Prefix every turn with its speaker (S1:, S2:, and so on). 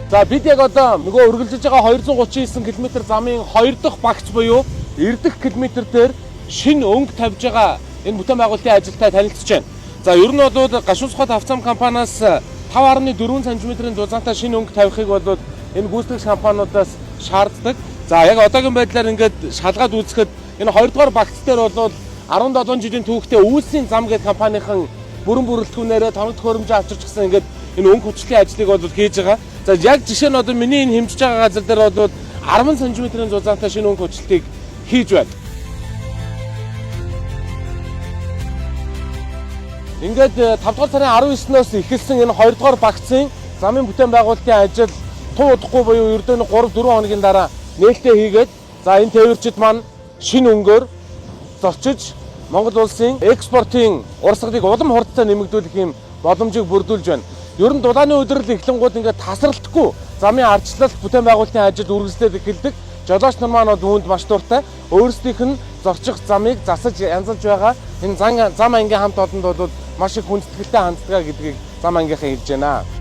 S1: За, бид яг одоо нөгөө үргэлжлэж байгаа 239 км замын 2 дахь багц буюу 90 дэх километр дээр шинэ өнгө тавьж байгаа энэ бүтээн байгуулалтын ажилтай танилцж байна. За, ер нь бол Гашуун Сухад авцам компаниас 5.4 см-ийн дузаантай шинэ өнгө тавихыг бол энэ гүйцэтгэгч компаниудаас шаарддаг. За, яг одоогийн байдлаар ингээд шалгаад үзэхэд энэ 2 дугаар багц дээр бол 17 жилийн түүхтэй Үйлсийн зам гэдэг компанийн бүрэн бүрэлдэхүүнээрээ тоног төхөөрөмжөө авчирч гисэн ингээд энэ өнгө хүчлийн ажлыг бол хийж байгаа. За, яг жишээ нь одоо миний энэ хэмжиж байгаа газар дээр бол 10 см-ийн зузаантай шинэ өнгө хүчлэлтийг хийж байна. Ингээд 5 дугаар сарын 19-нөөс эхэлсэн энэ 2 дугаар багцын замын бүтээн байгуулалтын ажил туу удахгүй буюу ердөө 3 4 хоногийн дараа нээлттэй хийгээд, за, энэ тээвэрчид маань шинэ өнгөөр зорчиж, Монгол улсын экспортын урсгалыг улам хурдтай нэмэгдүүлэх юм боломжийг бүрдүүлж байна. Ер нь дулааны үдирэл эхлэнгууд ингээд тасралтгүй замын ардчлалт, бүтээн байгуулалтын ажил үргэлжлээд эхэлдэг. Жолооч нар маань бол үүнд маш дуртай. Өөрсдийнх нь зорчих замыг засаж янзалж байгаа энэ зам ангийн хамт олонд бол маш их хүндэтгэлтэй ханддаг гэдгийг зам ангийнхаа хэлж байна.